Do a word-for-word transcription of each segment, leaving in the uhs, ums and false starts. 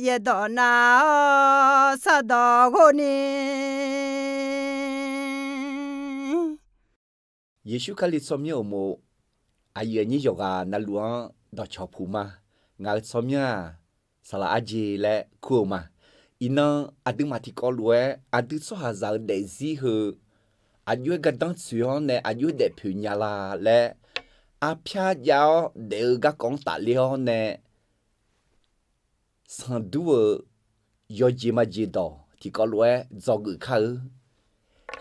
yaerdawq nav-awr sardawq ghov ni. Yeqsur Kali tsawrmyanr uqmov aqyuif aqnyir yawqghaq navluf-anr dawqcawq puq ma. Ngaq-euq tsawrmyanr-aq, saqlaq arjeq laer kur-eu ma. Iqnan aqduimaf tiqkawv lof-aer aqdui tsawrhaqzaq-eu daefzir heu aqjox-aer gardanr tsoeq-awr nae aqjox-aer daefpoeq nya la laer, arpyar jav-awr daef-eu garkawv-anr tafler-awr nae sanqdur-euq yawjeq majeq dawq tiqkawv lof-aer dzawgeuf kar-eu.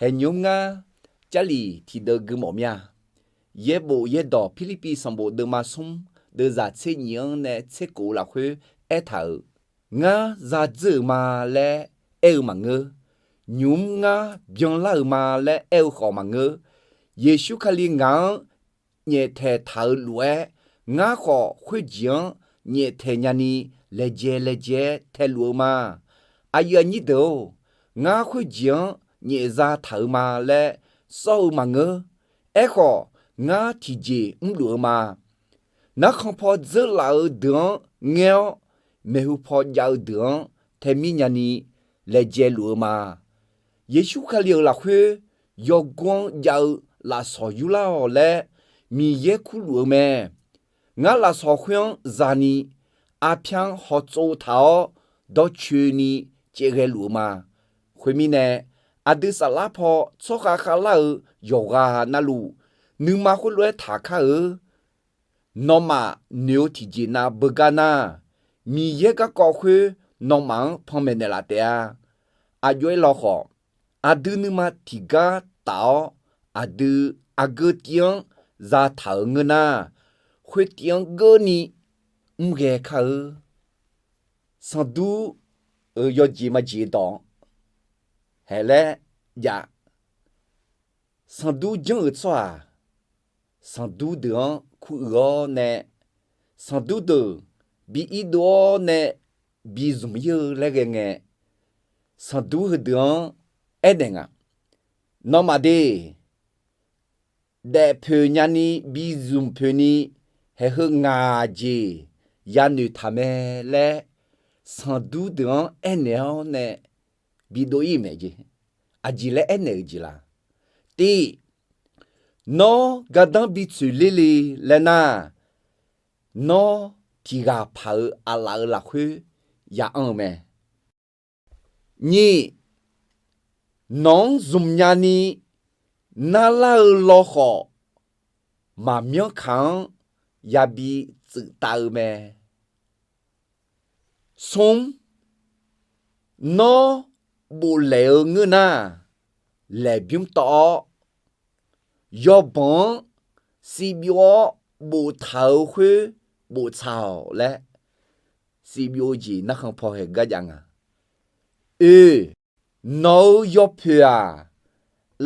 Haeqnymr ngar Jarlif tiqdeuv gui mawf mir-a. Yaerbof yaerdawq Pirlirpiv sanqbof deuvma smr deuvzaq tser nyif-anr nae tser kof-eu lafkhoer aertaq-euq, Ngar zadzeur-euq ma laer aer-eu maqngeur. Nymq-mr ngar byanlar-euq ma laer aer-eu khawf maqngeur. Yeqsur Kali ngaq-anr nyaeftaeq taq-euq lof-aer, ngar khawf khoerjeq-anr nyaeftaeq nyani laejae laejae-aer taeluf-eu ma. Aqyuif aqnyir deuq-or, ngar khoerjeq-anr nyaefza taq-euq ma laer sawr-eu maqngeur. Aerkhawf, ngar tiqjeq mrluf-eu ma. Narkhan paw dzeurlaf-eu deuq-anr ngaer-awr, maeqhu paw jav-eu deuq-anr taemir nyani laejae luf-eu ma. Yeqsur Kali-euq lafkhoer yawgor-anr jav-eu lafsawq yurlar-awq laer Miqyaer kurluf-eu mae. Ngar lafsawq khoer-anr zani arpyar-anr hawtsov taq-awr dawrcoeni caevghae luf-eu ma. Khoermirnae, aqdui saflar paw tsawrkhav khavlar-eu yawqghaq navluf, nuima khoerlof-aer taqkar-eu Nawmaf noeq-eu tiqjeq nav beugar nar, Miqyaer garkawv khoer nawmaf-anr panmaeq naeqlaf taef-a. Aqjox-aer lawkhawf, aqdui nuima tiqgar taf-awr, aqdui aqgeu tiv-anr zataq-euq ngeur nar, khoertiv-anr geurni mrghae kar-eu. Sanqdur-euq yawjeq majeq dawq haeq laer jav. Sanqdur janr-euq tsawrhaq, sanqdur deuq-anr kuruiq-awr nae, sanqdur deuq bi irdov-awr nae bi zmq ir-eu laer ghae ngae, sanqdur heudeuq-anr aernaeq nga, Nawmaf de, daefpoeq nyani bi zmq poeqni haeq heu ngaq jeq yanoeq taq mae laer, sanqdur deuq-anr aernaeq-awr nae bidov ir-euq mae jeq. Aqjeq laer aernaeq-euq jeq la? Tiv, nawr gardanr bi tsoeq ler le laer nar, nawr tiq ghaq paq-eu aqlaf-euq lafkhoer ya anr-eu mae. Nyiq, nawq-anr zmq nyani narlar-eu lawkhawf, maqmyanr kaq-anr yabi tsuif tav-eu mae. Smr, nawr boflaeq-eu ngeur nar, laeqbymr tawv-awr, yawbanq-anr sivbyov-awr boftaq-euq khoer boftsaq-awq laer, sivbyov-eu jeq narkhan paw haeq gar jav nga. Oe, nawq-euq yawpoeq-aq,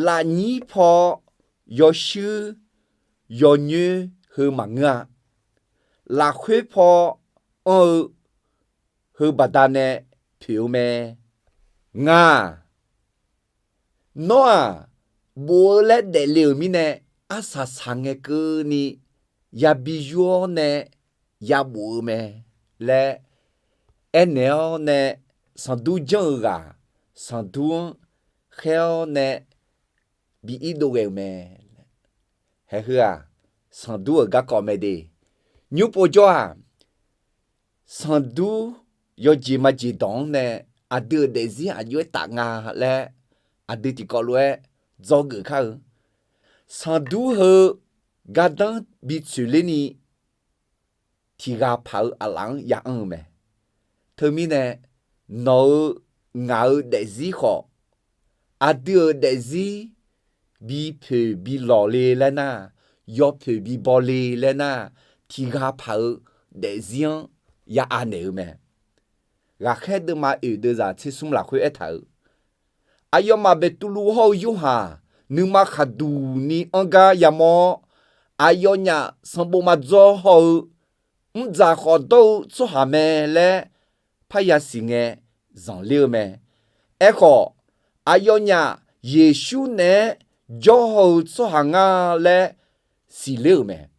lafnyir paw yawshuir yawnyoer heu maqngeur-a. Lafkhoer paw anr-eu heu baqdanae poeq-eu mae. Ngaq, nawr-aq, bof-eu laer daefle-euq mirnae, arsaq saq ngae keuvni yabi yur-awr nae yabof-eu mae laer aernaeq-awr nae, sanqdur janr-eu ghaq sanqdur-anr khaer-awr nae bi irdov ghae-euq mae. Haeq heu-aq, sanqdur-euq garkawv mae de. Nymr povjawr-aq, sanqdur yawjeq majeq dawq-anr nae aqdui-euq daefzir aqjox-aer taf nga laer, aqdui tiqkawv lof-aer dzawgeuf kar-eu. Sanqdur heu gardanr bi tsoeq lerni tiq ghaq paq-eu aqlaf-anr ya anr-eu mae. Teumirnae, nawq-euq ngaq-euq daefzir khawf, aqdui-euq daefzir bi poeq bi lawq le laer nar, yawpoeq bi baw le laer nar, tiq ghaq paq-eu daefzir-anr ya anaeq-eu mae. Ghaqkhaer deuvma oeq deuvzaq tser smr lafkhoer aertaq-euq, aqyawfmaf Beqtuvluv hawr-eu Yorhaq nuima khaqduq ni anr gar yamawr-awr, aqyawfnyaf sanqbof maqdzaw haw-eu mrdzaq khawf dawr-eu tsawrhaq mae laer parya siq ngae zanqler-eu mae. Aerkhawf, aqyawfnyaf Yeqsur naeq-aer jawr haw-eu tsawrhaq nga laer siqler-euq mae.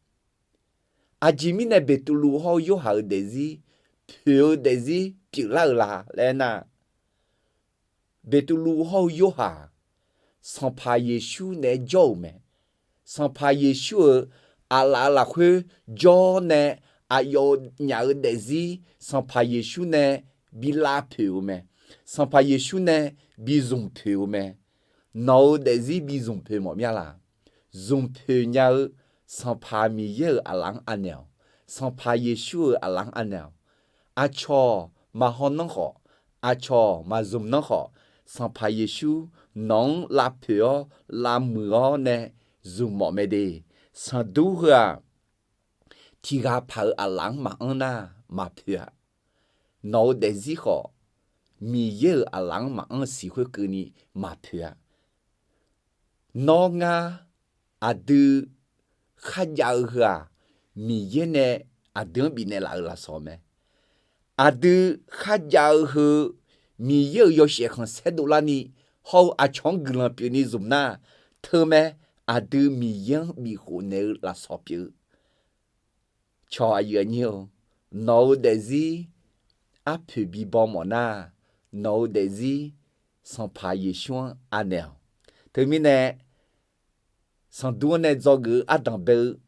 Aqjeq mirnae Beqtuvluv hawr-eu Yorhaq-euq daefzir poeq-eu daefzir pyeuflar-euq la laer aernar, Beqtuvluv hawr-eu Yorhaq, Sanqpaq Yeqsur naeq-aer jawr-euq mae. Sanqpaq Yeqsur-euq aqlaf-euq lafkhoer jawr nae, aqyawf-euq nyaf-eu daefzir Sanqpaq Yeqsur nae bi lavpoeq-euq mae. Sanqpaq Yeqsur nae bi zmq poeq-eu mae. Nawq-euq daefzir bi zmq poeq mawf mir-a laq? Zmq poeq nya-eu Sanqpaq Miqyaer-euq aqlaf-anr anaeq-awq. Sanqpaq Yeqsur-euq aqlaf-anr anaeq-awq. Aqcawq maqhaw nanr khawf, aqcawq maqzmq nanr khawf, Sanqpaq Yeqsur nawq-anr lavpoeq-awr lavmuiq-awr nae zmq mawf mae de. Sanqdur heu-aq, tiq ghaq paq-euq aqlaf-anr maqanr nar maqpoeq-a. Nawq-euq daefzir khawf, Miqyaer-euq aqlaf-anr maqanr siq khoerkeuvni maqpoeq-a. Nawr ngar aqdui kharjav-eu heu-aq, Miqyaer nae aqdui-anr bifnaeq laf-euq lafsawq mae. Aqdui kharjav-eu heu Miqyaer-euq yawshaef khanqsaer dovlarni hawr-eu aqcawq-anr guiqlanq pyeufni zmq nar, teumae aqdui Miqyaer-anr bifkhof naeq-eu lafsawq pyeuf-eu. Cawq aqyuif aqnyir-eu, nawq-euq daefzir arpoeq bibaw mawf nar, nawq-euq daefzir Sanqpaq Yeqsur-anr anaeq-awq. Teumirnae, Sanqdur-anr nae dzawgeuf-eu ardanq bae-eu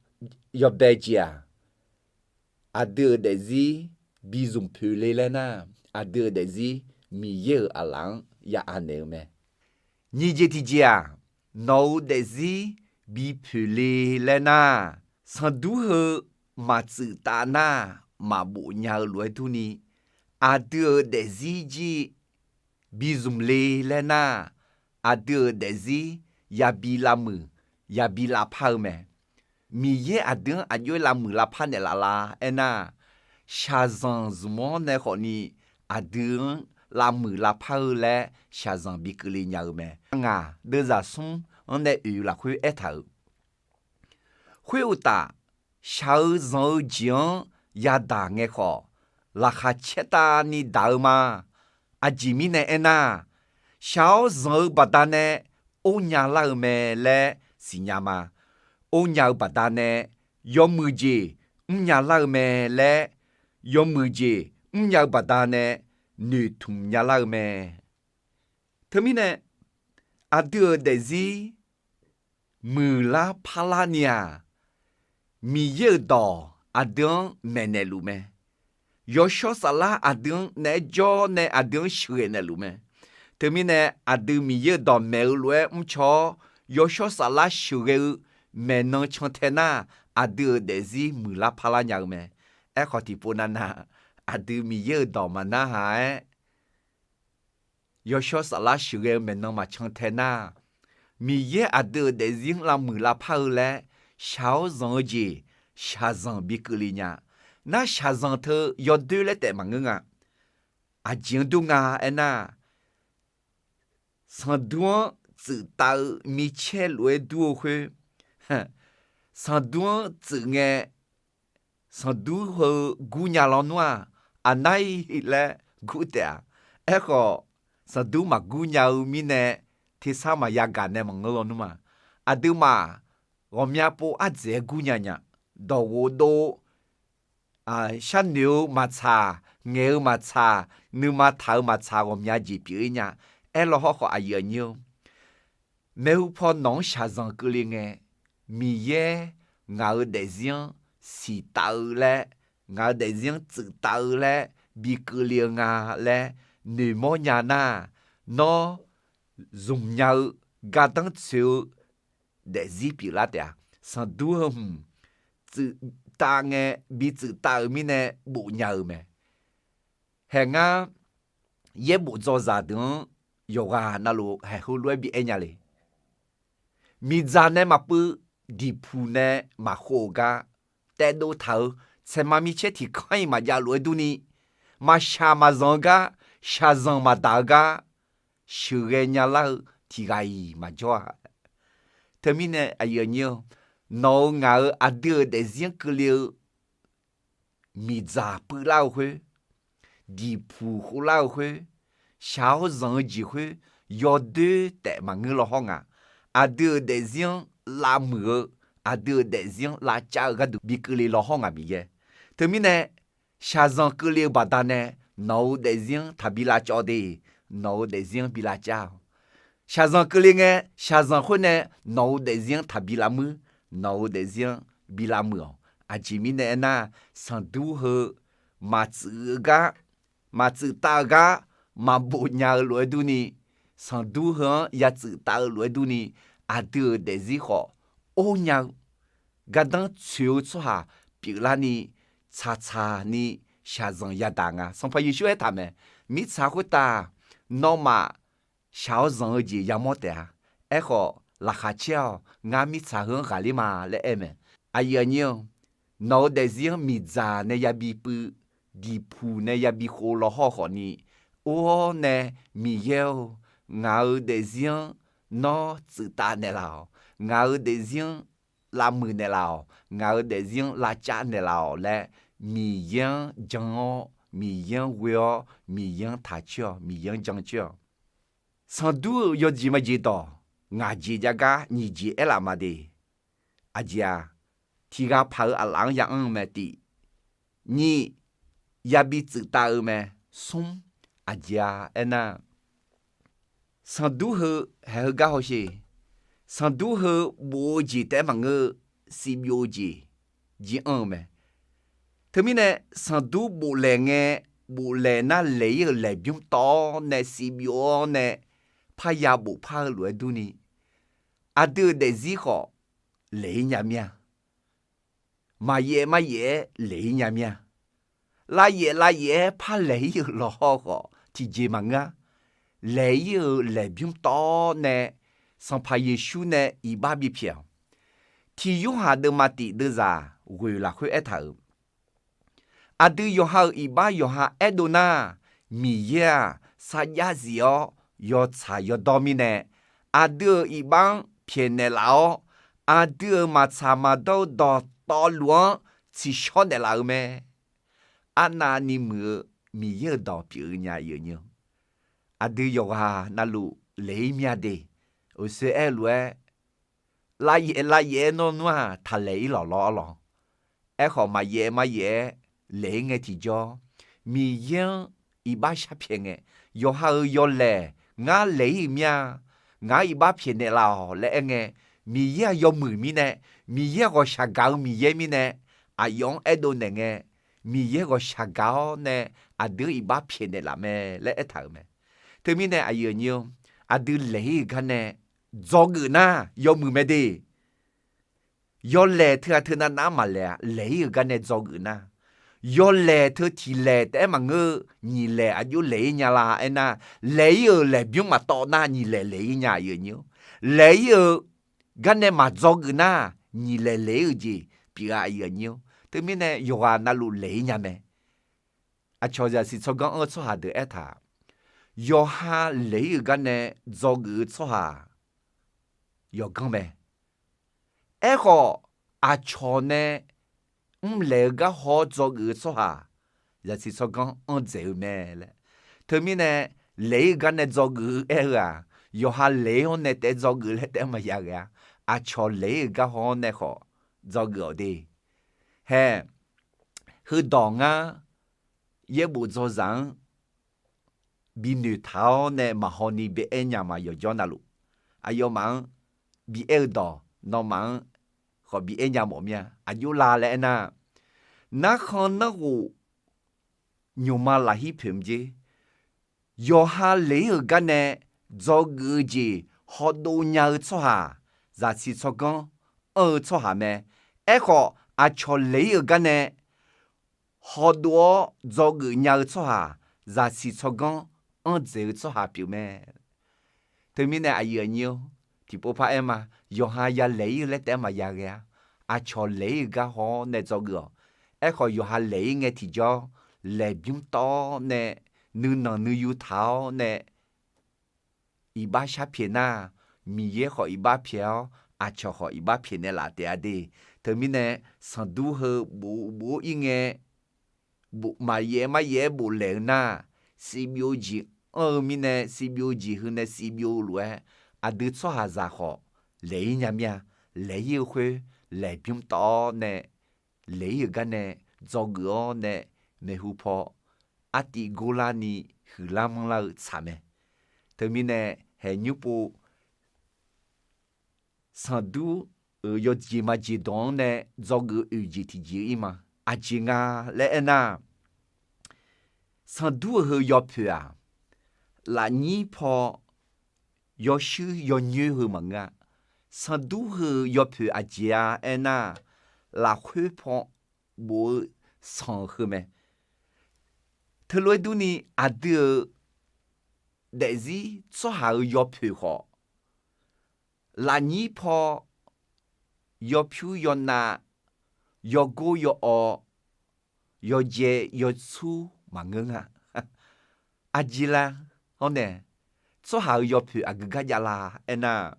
yawbae jeq-aq, aqdui-euq daefzir bi zmq poeq le laer nar, aqdui-euq daefzir Miqyaer-euq aqlaf-anr ya anaeq-eu mae. Nyiq jeq tiqjeq-aq, nawq-euq daefzir bi poeq le laer nar, Sanqdur heu maqtsuif tav nar, maqbof nya-eu lof-aer durni, aqdui-euq daefzir jir bi zmq le laer nar, aqdui-euq daefzir yabi lavmuiq, yabi lavpar-eu mae. Miqyaer aqdui-anr aqjox-aer lavmuiq lavpar naeqlaf la aernar, shaqzanq zmq-anr nae khawfni aqdui-anr lavmuiq lavpar-eu laer shaqzanq bi keuvle nya-eu mae. Ngaq deuvzaq smr-anr nae oeq lafkhoer aertaq-euq, khoeruqtaf, shaq-eu zanq-eu jeq-anr yadaq ngae khawf, laqkhaq caertavni daq-eu ma. Aqjeq mirnae aernar, shaq-awr zanq-eu baqdanae ornya lar-eu mae laer siqnya ma. Ornya-eu baqdanae yawmuiq jeq mrnya lar-eu mae laer, yawmuiq jeq mrnya-eu baqdanae noeqtmq nya lar-eu mae. Teumirnae, aqdui-euq daefzir muiqlar parlarni-aq, Miqyaer-euq dawq aqdui-anr maeqnaeq luf mae. Yawshawr saflar aqdui-anr naeq-aer jawr nae aqdui-anr sheuqghae naeqluf mae. Teumirnae, aqdui Miqyaer-euq dawq maeq-eu lof-aer mrcaw-awr, yawshawr saflar sheuqghae-eu maeqnan cantae nar, aqdui-euq daefzir muiqlar parlar nya-eu mae. Aerkhawf, tiqpov navnav aqdui Miqyaer-euq dawq maqnarhaq-aer, yawshawr saflar sheuqghae-eu maeqnan maqcan tae nar, Miqyaer aqdui-euq daefzir-anr lavmuiq lavpar-eu laer shaq-awr zanq-eu jeq shaqzanq bi keuvle nya. Nar shaqzanq teu yawdoer laer taef maqngeur nga. Aqjeq-anr dur nga aernar, sanqdur-anr tsuif tav-eu micaer lof-aer dur-eu khoer, sanqdur-anr tsuif ngae, sanqdur heu gurnya lawnmr-aq, aqnar-iq laer gur taef-a. Aerkhawf, sanqdur maqgurnya-eu mirnae, tersar maqya gaq nae maqngeur lawnmr-aq, aqduimaf ghawqmya pov ardzaeq-aer gurnya nya. Dawqghof dov, sharnoeq-eu maqtsaq, ngaeq-eu maqtsaq, nuima taq-eu maqtsaq ghawqmya jeq pyeuf-ir nya. Aerlaw hawrkhawf, aqyuif aqnyir-eu, maeqhu paw nawq-anr shaqzanq keuvle ngae, Miqyaer ngaq-euq daefzir-anr siqtav-eu laer, ngaq-euq daefzir-anr tsuif tav-eu laer bi keuvle-eu nga laer noeqmawr nya nar, nawr zmqnya-eu gardanr tsoeq-eu daefzir pyeuflar taef-a. Sanqdur heu hmq tsuif tav ngae, bi tsuif tav-euq mirnae bofnya-eu mae. Hae ngar, yaerbof dzawzaq deuq-anr yawqghaq navluf haeq heulof-aer bi aer nya le. Miqdzaq nae maqpuiv, diqpuq nae maqkhov-eu gar, taevdov taq-euq tsaeqma micaer tiqkanr-iq maqjav lof-aer durni, maqshaq maqzanq-eu gar, shaqzanq maqdaq-eu gar, sheuqghae nyalar-eu tiq ghaq-iq maqjawr-a. Teumirnae aqyuif aqnyir-eu, nawq-euq ngaq-euq aqdui-euq daefzir-anr keuvle-eu miqdzaq puivlar-eu khoer, diqpuq khovlar-eu khoer, shaq-awr zanq-eu jeq khoer, yawdoer taef maqngeur law hawr nga. Aqdui-euq daefzir-anr lavmuiq-eu, aqdui-euq daefzir-anr lavcav-eu gharduq bi keuvle law hawr nga Miqyaer. Teumirnae, Shaqzanq keuvle-eu baqdanae nawq-euq daefzir-anr taqbi lavcawv de. Nawq-euq daefzir-anr bi lavcav-awq. Shaqzanq keuvle ngae, shaqzanq khoer nae nawq-euq daefzir-anr taqbi lavmuir, nawq-euq daefzir-anr bi lavmuiq-awq. Aqjeq mirnae aernar, sanqdur heu maqtsuif-eu gar, maqtsuif taf-eu gar maqbof nya-eu lof-aer durni, sanqdur heu-anr ya tsuif taf-eu lof-aer durni, aqdui-euq daefzir khawf or nya-eu gardanr tsoeq-eu tsawrhaq pyeuflarni, tsaqtsaq ni shaqzanq yadaq nga. Sanqpaq Yeqsur aertaq mae, mirtsaq khoertav nawmaf shaq-awr zanq-eu jeq yamawr taef-a. Aerkhawf, laqkhaq caer-awq, ngar mirtsaq heu-anr ghaqler ma laer aer mae. Aqyuif aqnyir-eu, nawq-euq daefzir-anr miqdzaq nae yabi puiv, diqpuq nae yabi khov law hawr khawfni, or-awr nae, Miqyaer-or, ngaq-euq daefzir-anr nawr tsuif taf naeqlaf-awq. Ngaq-euq daefzir-anr lavmuiq naeqlaf-awq. Ngaq-euq daefzir-anr lavcav naeqlaf-awq laer, Miqyaer-anr jan-awr, Miqyaer-anr ghoe-awr, Miqyaer-anr taq coer-awq, Miqyaer-anr jan coer-awq. Sanqdur-euq yawjeq majeq dawq ngaq jeq jav gar nyiq jeq aerlaf ma de. Aqjeq-aq, tiqghaq paq-eu aqlaf-anr ya anr-eu mae tif. Nyiq, yabi tsuif taf-eu mae. Smr, aqjeq-a aernar, sanqdur heu haeq heu gar hawsher. Sanqdur heu bof-eu jeq taef-aer maqngeur-eu, sivbyov-eu jeq jir anr-eu mae. Teumirnae, sanqdur boflaeq ngae, boflaeq nar laeq-ir-euq laeqbymr tawv-awr nae sivbyov-awr nae parya bofpar-eu lof-aer durni, aqdui-euq daefzir khawf laeq-ir nya mir-a. Maqyaef maryaef-aer laeq-ir nya mir-a. Lavyaef lavyaef-aer par laeq-ir-euq lawqhaw khawf tiqjeq maqngeur-a. Laeq-ir-euq laeqbymr tawv-awr nae Sanqpaq Yeqsur nae iqbax bipyaeq-awq. Tiq Yorhaq deuvma tif deuvzaq ghoeq lafkhoer aertaq-euq, aqdui yawqha-euq iqbax yawqha aerdov nar, Miqyaer-aq sarjax zif-awr yawtsaq yawdawr mirnae, aqdui-euq iqbax-anr pyaeqnaeq laf-awr, aqdui-euq maqtsaq maqdawr-eu dawqtawvluf-anr tsiqshawr naeqlaf-eu mae. Arnavni muiq-eu Miqyaer-euq dawq pyeuf-eu nya. Aqdui yawqghaq navluf laeq-ir mya de. Uqshoe aer-eu lof-aer, lavyaef lavyaef-aer nawr nmr-aq taqlaeq-ir lawq lawr lawq. Aerkhawf maqyaef maryaef-aer laeq-ir ngae tiqjawr, Miqyaer-anr iqbax sharpyaeq ngae, yawqha-euq yawlaeq ngar laeq-ir-euq mir-a, ngaq-anr iqbax pyaeqnaeq laf-awq laer aer ngae, Miqyaer-aq yawmuiq mirnae, Miqyaer ghawqshaq gaq-eu Miqyaer mirnae, aqyawf-anr aerdov naeq ngae, Miqyaer ghawqshaq gaq-awr nae aqdui-anr iqbax pyaeqnaeq laf mae laer aertaq-euq mae. Teumirnae aqyuif aqnyir-or, aqdui laeq-ir-euq gar nae dzawgeuf nar yawmuiq mae de. Yawlaeq teughaq teunav nav-anr maqlaeq-a. Laeq-ir-euq gar nae dzawgeuf nar, yawlaeq teu tiq laeq taef-aer maqngeur-eu nyiq laeq aqjox laeq-ir nya la aernar, laeq-ir-euq laeqbymr maqtawv nar nyiq laeq laeq-ir nya. Aqyuif aqnyir-or, laeq-ir-euq gar nae maqdzawgeuf nar, nyiq laeq laeq-ir-euq jeq pyeuf-a. Aqyuif aqnyir-or, teumirnae yawqghaq navluf laeq-ir nya mae. Aqcawq zaqsiq tsawrganr anr-eu tsawrhaq deuq aertaq, yawqha laeq-ir-euq gar nae dzawgeuf-eu tsawrhaq yawqganr mae. Aerkhawf, aqcawq nae mrlaeq-eu gar haw-awr dzawgeuf-eu tsawrhaq zaqsiq tsawrganr anr dzaeq-eu mae laer. Teumirnae, laeq-ir-euq gar nae dzawgeuf-eu aer-eu-aq, yawqha laeq-ir-awr nae taef-aer dzawgeuf laer taef-aer maqya ghae-a. Aqcawq laeq-ir-euq gar haw-awr nae khawf dzawgeuf-awq de. Hae, heudawq ngar yaerbof dzawzaq-anr binoeq taq-awr nae maqhaw ni bi aer nya ma. Yawqjawr navluf, aqyawfmaf-anr bi aer-eu dawq nawmaf-anr khawf bi aer nya mawf mir-a. Aqjox la laer aernar, narkhan narghof nymqma lafhir poeq mq jer. Yawqha laeq-ir-euq gar nae dzawgeuf-eu jeq hawdov nya-eu tsawrhaq zaqsiq tsawrganr anr-eu tsawrhaq mae. Aerkhawf, aqcawq laeq-ir-euq gar nae hawdov-awr dzawgeuf nya-eu tsawrhaq zaqsiq tsawrganr anr dzaeq-eu tsawrhaq pyeuf mae. Teumirnae aqyuif aqnyir-or, tiqpov par aer ma. Yawqha ya laeq-ir-eu laer taef-aer maqya ghae-a. Aqcawq laeq-ir-euq gar haw-awr nae dzawgeuf-awq. Aerkhawf, yawqha laeq-ir ngae tiqjawr, laeqbymr tawv-awr nae nuinanq nuiyu taq-awr nae iqbax sharpyaeq nar, Miqyaer khawf iqbax pyaeq-awr, aqcawq khawf iqbax pyaeqnaeq laf taef-a de. Teumirnae, sanqdur heu bof bof-ir ngae, maqyaef maryaef-aer boflaeq-eu nar, sivbyov-eu jeq anr-eu mirnae, sivbyov-eu jeq heu nae sivbyov-eu lof-aer, aqdui tsawrhaqzaq khawf laeq-ir nya mir-a. Laeq-ir-eu khoer, laeqbymr tawv-awr nae, laeq-ir-euq gar nae dzawgeuf-awr nae, maeqhu paw artiv gorlarni huiqlar manrlar-eu tsaq mae. Teumirnae haeqnymr pov sanqdur euq yawjeq maqjeq dawq-anr nae dzawgeuf oeq jeq tiqjeq-eu ir ma. Aqjeq nga laer aernar, sanqdur-euq heu yawpoeq-aq, lafnyir paw yawshuir yawnyoer heu maqngeur-a. Sanqdur heu yawpoeq aqjeq-a aernar, lafkhoer paw bof-eu sanq-euq heu mae. Teulof-aer durni, aqdui-euq daefzir tsawrhaq-euq yawpoeq khawf, lafnyir paw yawpyur yawnav, yawgor yawawv, yawjae yawtsur maqngeur nga. Aqjeq la hawr nae, tsawrhaq-euq yawpoeq aqgeu gar jav la aernar,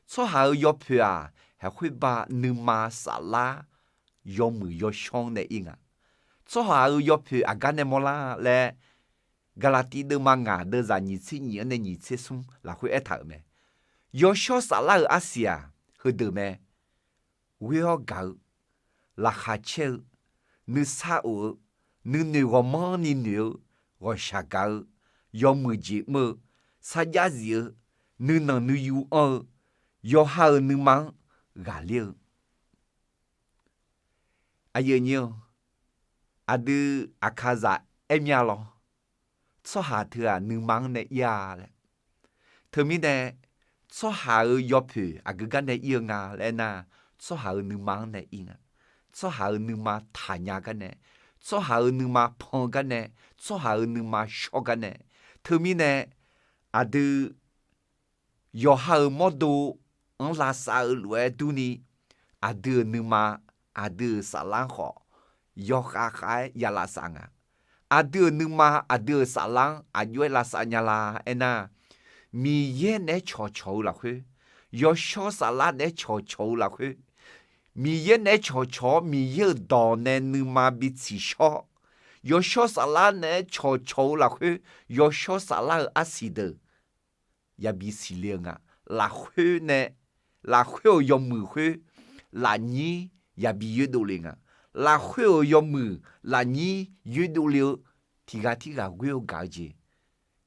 tsawrhaq-euq yawpoeq-aq, haeqkhoer ba nuima saflar yawmuiq yawshawr-anr nae ir nga. Tsawrhaq-euq yawpoeq aqgar nae mawrlar laer, Gaqlaqtiv deuvma ngaq deuvzaq nyiq tser nyiq-anr nae nyiq tser smr lafkhoer aertaq-euq mae. Yawshawr saflar-euq arsiq-aq, heudeuq mae. Ghoer-awr gaq-eu, laqkhaq caer-eu, nuisar of-eu, nuinoeq ghawqmanrni noeq-eu, ghawqshaq gaq-eu, yawmuiq jeq mr-eu, sarjax zif-eu, nuinanq nuiyu anr-eu, yawqha-euq nuima-anr ghaqler-eu. Aqyuif aqnyir-eu, aqdui Aqkaqzaq aer mya lawr, tsawrhaq teu-aq nuima-anr nae ir-a laer. Teumirnae, tsawrhaq-euq yawpoeq aqgeu gar nae ir-eu nga laer aernar, tsawrhaq-euq nuima-anr nae ir nga. Tsawrhaq-euq nuima taqnya gar nae, tsawrhaq-euq nuima pan gar nae, tsawrhaq-euq nuima shawr gar nae. Teumirnae, aqdui yawqha-euq mawrdo-anr lavsav-eu lof-aer durni, aqdui-euq nuima, aqdui-euq saflar khawf, yawkhav khav-aer ya lavsav nga. Aqdui-euq nuima, aqdui-euq saflar-anr aqjox-aer lavsav nya la aernar, Miqyaer naeq-aer cawqcawq-eu lafkhoer, yawshawr saflar naeq-aer cawqcawq-eu lafkhoer, Miqyaer naeq-aer cawqcawq-awr Miqyaer-euq dawq nae nuima bi tsiqshawr, yawshawr saflar naeq-aer cawqcawq-eu lafkhoer, yawshawr saflar-euq arsiq deuq yabi siqle-eu nga. Lafkhoer nae, lafkhoer-euq yawmuiq khoer lafnyir yabi yoerdov le nga. Lafkhoer-euq yawmuiq lafnyir yoerdov le-eu, tiqghaq tirghaq ghoer-eu gaq-eu jeq,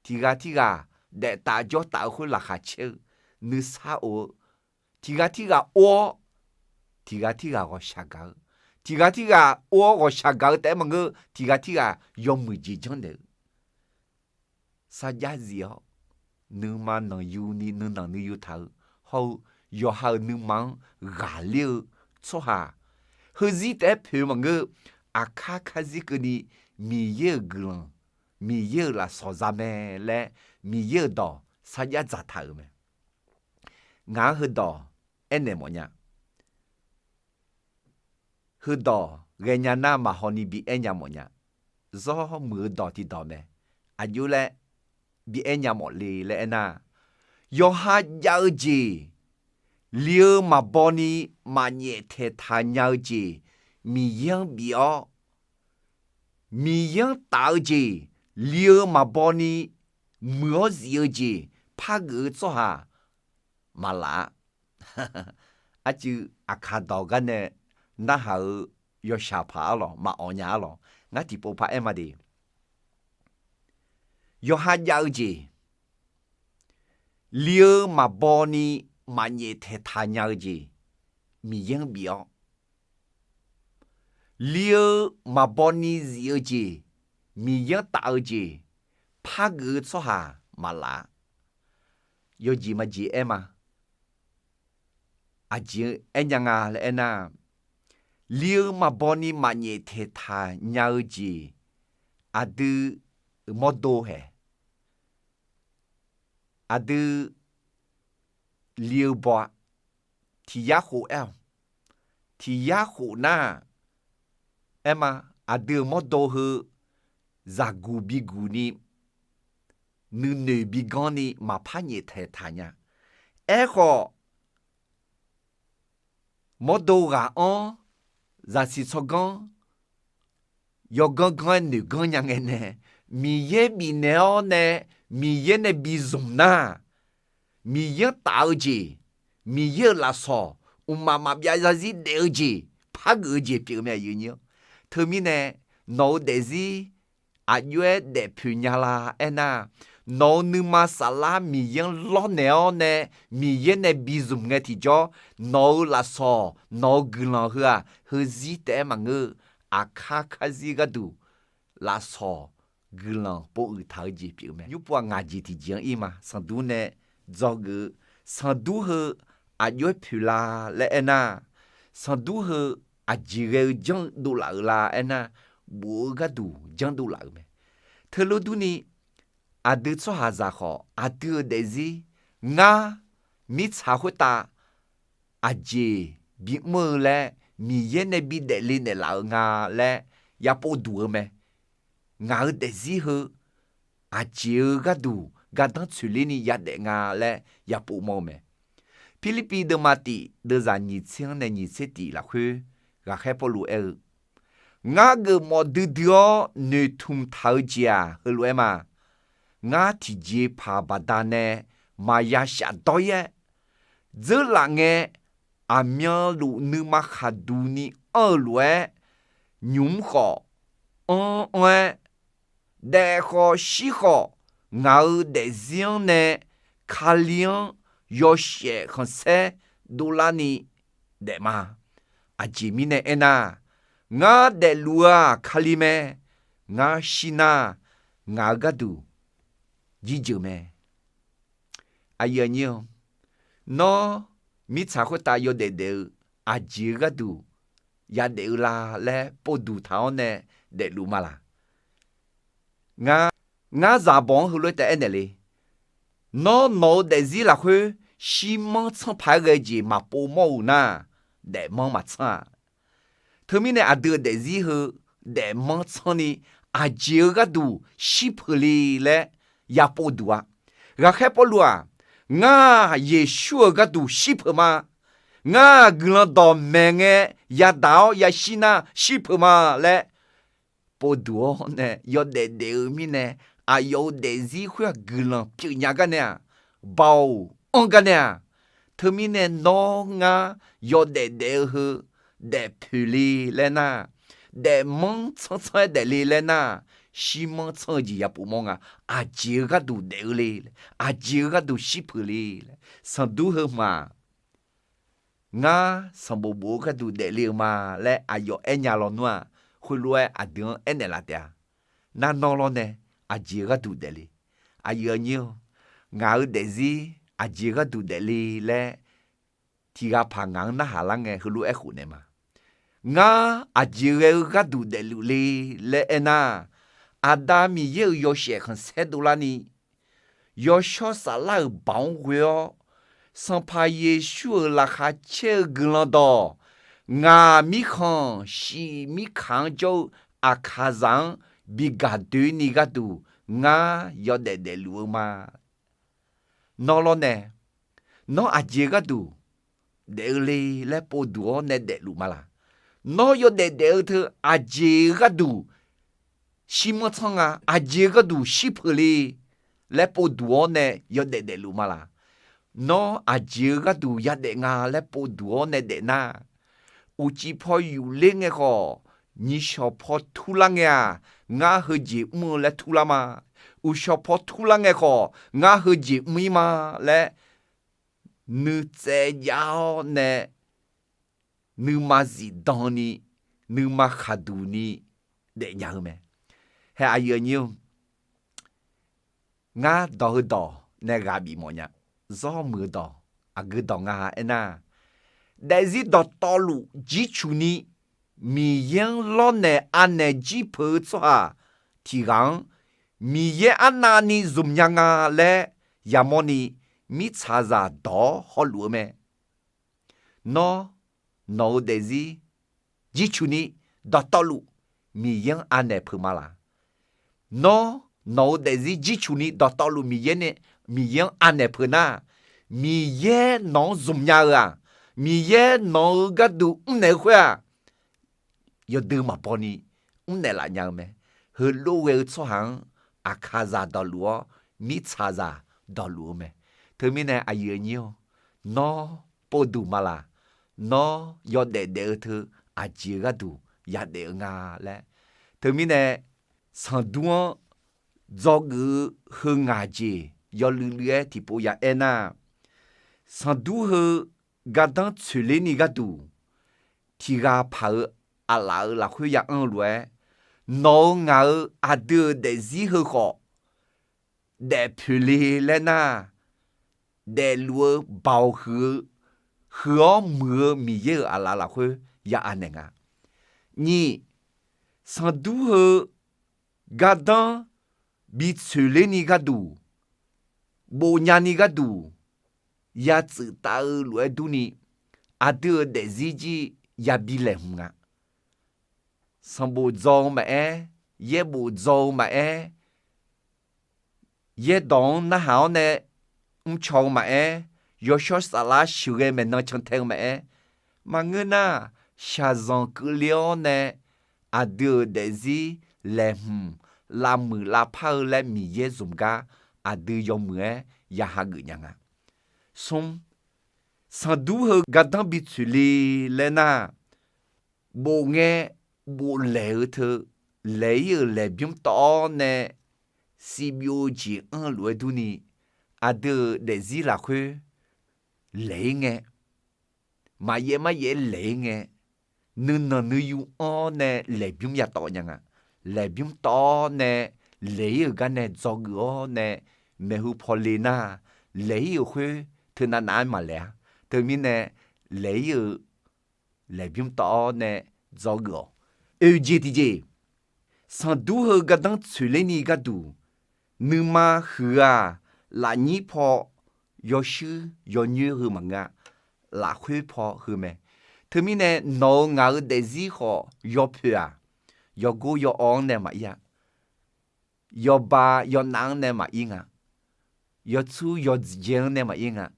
tiqghaq tirghaq daeftaf jawrtaf-eu khoer laqkhaq caer-eu, nuisar of-eu, tiqghaq tirghaq or-awr, tiqghaq tirghaq ghawqshaq gaq-eu, tiqghaq tirghaq or-awr ghawqshaq gaq-eu taef-aer maqngeur, tiqghaq tirghaq yawmuiq jeq janrnaeq-eu, sarjax zif-awr, nuima nanqyuni nuinanq nuiyu taq-eu hawr-eu, yawqha-euq nuima-anr ghaqler-eu tsawrhaq, heuzir taef-aer poeq-eu maqngeur, aqkar karzir keuvni Miqyaer-euq guiqlanq, Miqyaer-euq lafsawq za mae laer, Miqyaer-euq dawq sarjax dzaqtaq-euq mae. Ngaq-anr heudawq aernaeq mawfnya. Heudawq ghaenya nar maqhaw ni bi aer nya mawfnya. Zawr muiq-eu dawq tiqdawq mae. Aqjox laer bi aer nya mawf le laer aernar, yawqha jav-eu jeq, li-eu maqbaw ni maqnyaef taeqtaq nya-eu jeq, Miqyaer-anr bif-awr, Miqyaer-anr taf-eu jeq, li-eu maqbaw ni muiq-awr zif-eu jeq, par geuf-eu tsawrhaq maqlaf-a. Arcuiv aqkaq dawq gar nae narhaq-eu yawshaq paq arlawq, maqawq nya arlawq, ngar tiqpov par aer ma de. Yawqha jav-eu jeq, li-eu maqbaw ni maqnyaef taeqtaq nya-eu jeq, Miqyaer-anr bif-awr, li-eu maqbaw ni zif-eu jeq, Miqyaer-anr taf-eu jeq, par geuf-eu tsawrhaq maqlaf-a. Yawjeq majeq aer ma. Aqjeq aer nya nga laer aernar, li-eu maqbaw ni maqnyaef taeqtaq nya-eu jeq, aqdui mawrdo haeq, aqdui li-eu baw-a. Tiq yar khof aer-awq. Tiq yar khof nar, aer ma, aqdui-euq mawrdo heu zaqguq biguq ni, nuinoeq biganr ni maqpar nyaef taeqtaq nya. Aerkhawf, mawrdo ghaq-anr zaqsiq tsawrganr yawganr ganr-aer noeq ganr nya ngae nae, Miqyaer bifnaeq-awr nae, Miqyaer nae bizmq nar, Miqyaer-anr taf-eu jeq, Miqyaer-euq lafsawq, mqmaq maqbyav zarzir daef-eu jeq, par geuf-eu jeq pyeuf-eu mae, aqyuif aqnyir-awr. Teumirnae, nawq-eu daefzir aqjox-aer daefpoeq nya la aernar, nawq-eu nuima saflar Miqyaer-anr lawrnaeq-awr nae, Miqyaer nae bizmq ngae tiqjawr, nawq-eu lafsawq, nawq-eu guiqlanq heu-aq, heuzir taef-aer maqngeur-eu, aqkar karzir gharduq lafsawq guiqlanq pov uiq taq-eu jeq pyeuf-eu mae. Nymrpov-aq, ngaq jeq tiqjeq-anr ir ma. Sanqdur nae dzawgeuf-eu sanqdur heu aqjox-aer poeq la laer aernar, sanqdur heu aqjeq ghae-eu janr-eu dovlaf-euq la aernar, bof-eu gharduq janrdov laf-euq mae. Teulof durni, aqdui tsawrhaqzaq khawf, aqdui-euq daefzir, ngar mirtsaq khoertav aqjeq bimr-eu laer, Miqyaer nae bidaef le naeqlaf-eu nga laer yapov duq-eu mae. Ngaq-euq daefzir heu aqjeq-eu gharduq gardanr tsoeqler ni yadaef nga laer yapov mawr-eu mae. Pirlirpiv deuvma tif deuvzaq nyiq tser-anr nae nyiq tser tif lafkhoer, ghaqkhaer Pawrluv aer-eu, Ngar geufmawf duidui-awr noeqtmq taq-eu jeq-aq, heulof-aer ma. Ngar tiqjeqpaq baqdanae maqya shafdawr-ir-aer, dzeurlaf ngae, aqmyanluf nuima khaqduq ni anr-eu lof-aer, nymq-mr khawf anr anr-aer, daef khawf shir khawf, ngaq-euq daefzir-anr nae Kali-anr yawshaef khanqsaer dovlar ni daef ma. Aqjeq mirnae aernar, ngar daefluf-eu-aq Kali mae. Ngar shir nar, ngaq-euq gharduq jirjeuq mae. Aqyuif aqnyir-awr, nawr mirtsaq khoertav yawdaef daef-eu aqjeq-eu gharduq yadaef-eu la laer povduq taq-awr nae daefluf ma laq? Ngar, ngar zaqbawq-anr heulof-aer taef aernaeq le. Nawr nawq-eu daefzir lafkhoer shirmanr tsanr paq-aer ghae jeq maqpov mawr-euq nar, daefmanr maqtsanr-a. Teumirnae aqdui-euq daefzir heu daefmanr tsanr ni aqjeq-eu gharduq shir peuq le laer yapov duq-a. Ghaqkhaer Pawrluv-aq, ngar Yeqsur-euq gharduq shir peuq ma. Ngar guiqlanq dawqmaeq ngae yadaq-awr yashir nar shir peuq ma laer povduq-awr nae yawdaef daef-eu mirnae, aqyawf-euq daefzir khoer-aq guiqlanq pyeufnya gar nae-aq, baoq anr gar nae-aq, teumirnae nawr ngar yawdaef daef-eu heu daefpoeq le laer nar, daefmanr tsanr tsanr-aer daefle laer nar, shirmanr tsanr-eu jeq yapov mawr nga. Aqjeq-eu gharduq daef-eu le, aqjeq-eu gharduq shir peuq le laer, sanqdur heu hmq-aq, ngar sanqbof bof-eu gharduq daefle-eu ma laer aqyawf aernya lawnmr-aq, khoerlof-aer aqdui-anr aernaeq laf taef-a. Nar nawr lawr nae aqjeq-eu gharduq daefle? Aqyuif aqnyir-awr, ngaq-euq daefzir aqjeq-eu gharduq daefle laer tiqghaq paq ngaq-anr narhaq lar ngae heulof-aer khofnaeq ma. Ngar aqjeq ghae-eu gharduq daefluf le laer aernar, Aqda Miqyaer-euq yawshaef khanqsaer dovlar ni, yawshawr saflar-euq baoq-anr ghoe-awr, Sanqpaq Yeqsur-euq laqkhaq caer-eu guiqlanq dawq, ngaq mirkhanq shif mirkaq-anr jawr-eu Aqkaqzaq-anr bi gaq doeni gharduq ngar yawdaef daefluf-eu ma. Nawr lawr nae, nawr aqjeq gharduq daef-eu le laer povduq-awr nae daefluf ma laq? Nawr yawdaef daef-eu teu aqjeq gharduq shirmanr tsanr nga, aqjeq gharduq shir peuq le laer povduq-awr nae yawdaef daefluf ma laq? Nawr aqjeq-eu gharduq yadaef nga laer povduq-awr nae daef nar, uqcif paw yufler ngae khawf, nyiq shawq paw turlar ngae-aq, ngar heujeq mr-eu laer turlar ma. Uqshawq paw turlar ngae khawf, ngar heujeq mr-ir ma laer nuitsaev jav-awr nae nuima zifdan ni, nuima khaqduq ni daefnya-eu mae. Hae aqyuif aqnyir-or, ngar dawq heudawq nae ghaq bif mawf nya. Zawr muiq-eu dawq, aqgeu dawq nga aernar, daefzir dawqtawvluf jircuq ni Miqyaer-anr lawrnaeq anaeq jir peuq-eu tsawrhaq tiq ghaq-anr Miqyaer arnavni zmqnya nga laer yamawrni mirtsaqzaq dawq-awr hawluf-eu mae. Nawr, nawq-eu daefzir jircuq ni dawqtawvluf Miqyaer-anr anaeq peuq ma laq? Nawr, nawq-eu daefzir jircuq ni dawqtawvluf Miqyaer nae, Miqyaer-anr anaeq peuq nar, Miqyaer nawq-anr zmqnya-eu-aq, Miqyaer nawq-eu gharduq mrnaeq-eu khoer-aq, yawdui maqbaw ni mrnaeq laf nya-eu mae. Heulof ghae-eu tsawrhaq-anr aqkaqzaq dawqluf-awr, mirtsaqzaq dawqluf-eu mae. Teumirnae aqyuif aqnyir-or, nawr povduq ma laq? Nawr yawdaef daef-eu teu aqjeq gharduq yadaef-eu nga laer, Teumirnae, sanqdur-anr dzawgeuf-eu heu ngaq jeq yawluiv luiv-aer tiqpov ya aer nar, sanqdur heu gardanr tsoeqler ni gharduq, tiq ghaq paq-euq aqlaf-euq lafkhoer ya anr-eu lof-aer, nawq-euq ngaq-euq aqdui-euq daefzir heu khawf, daefpoeq le laer nar, daefluf-eu baoq huiq-eu, huiq-awr muiq-eu Miqyaer-euq aqlaf lafkhoer ya anaeq nga. Nyiq, sanqdur heu gardanr bi tsoeqler ni gharduq, bofnya ni gharduq, ya tsuif tav-eu lof-aer durni, aqdui-euq daefzir jir yabi laeqhmq nga. Sanqbof dzaw-eu maqaer, yaerbof dzaw-eu maqaer, yaerdawq-anr narhaq-awr nae mrcaw-eu maqaer, yawshawr saflar sheuqghae maeqnan cantae-eu maqaer, maqngeur nar, shaqzanq keuvle-awr nae aqdui-euq daefzir laeqhmq lavmuiq lavpar-eu laer Miqyaer zmq gar aqdui yawmuiq-aer ya hageuf nya nga. Smr, sanqdur heu gardanr bi tsoeqle laer nar, bof ngae boflaeq-eu teu, laeq-ir-euq laeqbymr tawv-awr nae siqbyov-eu jeq anr-eu lof-aer durni, aqdui-euq daefzir lafkhoer laeq-ir ngae, maqyaev maryaev laeq-ir ngae, nuinanq nuiyu anr-awr nae laeqbymr ya tawv nya nga. Laeqbymr tawv-awr nae laeq-ir-euq gar nae dzawgeuf-awr nae maeqhu paw le nar, laeq-ir-euq khoer teunav nav-aer maqlaeq-a. Teumirnae, laeq-ir-euq laeqbymr tawv-awr nae dzawgeuf-awq. Oeq jeq tiqjeq, sanqdur heu gardanr tsoeqler ni gharduq, nuima huiq-aq, lafnyir paw yawshuir yawnyoer heu maqngeur-a, lafkhoer paw heu mae. Teumirnae nawq-euq ngaq-euq daefzir khawf yawpoeq-aq, yawgor yaw-awr-anr nae maqir-a, yawba yawnav-anr nae maqir nga, yawtsur yawdzae-anr nae maqir nga,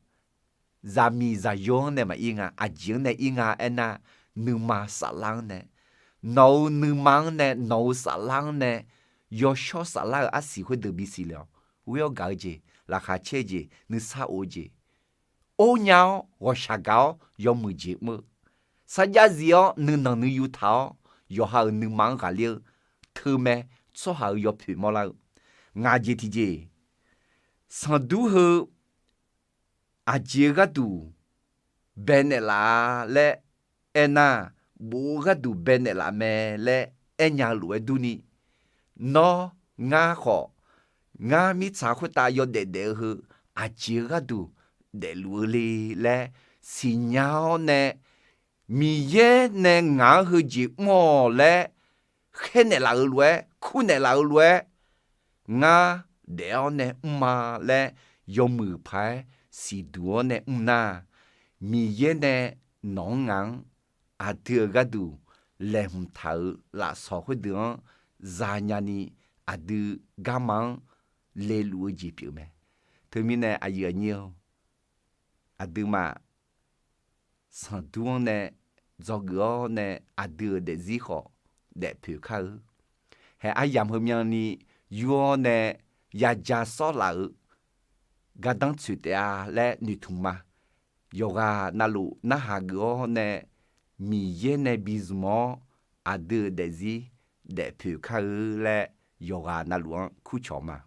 zaqmiq zaqyo-anr nae maqir nga, aqjeq-anr nae ir nga aernar, nuima saflar-anr nae, nawq-euq nuima-anr nae nawq-euq saflar-anr nae, yawshawr saflar-euq arsiq khoerdeuq bisiq le-awq. Ghoer-awr gaq-eu jeq, laqkhaq caer-eu jeq, nuisar of-eu jeq, or nya-awr ghawqshaq gaq-awr yawmuiq jeq mr-eu, sarjax zif-awr nuinanq nuiyu taq-awr yawqha-euq nuima-anr ghaqler-eu teumae, tsawrhaq-euq yawpoeq mawrlar-eu. Ngaq jeq tiqjeq, sanqdur heu aqjeq-eu gharduq baenaeq laf-a laer aernar, bof-eu gharduq baenaeq laf mae laer aernya-eu lof-aer durni, nawr, ngar khawf, ngar mirtsaq khoertav yawdaef daef-eu heu aqjeq-eu gharduq daefluf-eu le laer siqnya-awr nae, Miqyaer nae ngaq-anr heujeq mr-awq laer khaernaeq laf-euq lof-aer, kurnaeq laf-euq lof-aer, ngar daef-awr nae mr-a laer yawmuiq paq-aer siqduq-awr nae mr nar, Miqyaer nae nawq-anr ngaq-anr aqdui-euq gharduq laeqhmq taq-euq lafsawq khoerdeuq-anr zanya ni aqdui garma-anr leluf-eu jeq pyeuf mae. Teumirnae aqyuif aqnyir-or, aqduimaf sanqdur-anr nae dzawgeuf-awr nae aqdui-euq daefzir khawf daefpoeq kar-eu. Haeq aryamq heumyanni yur-awr nae yaja sawrlaf-euq gardanr tsoeq taef-a laer noeqtmq ma. Yawqghaq navluf narhaq geuf-awr nae Miqyaer nae bizmq-awr aqdui-euq daefzir daefpoeq kar-eu laer yawqghaq navluf-anr kurcawq ma.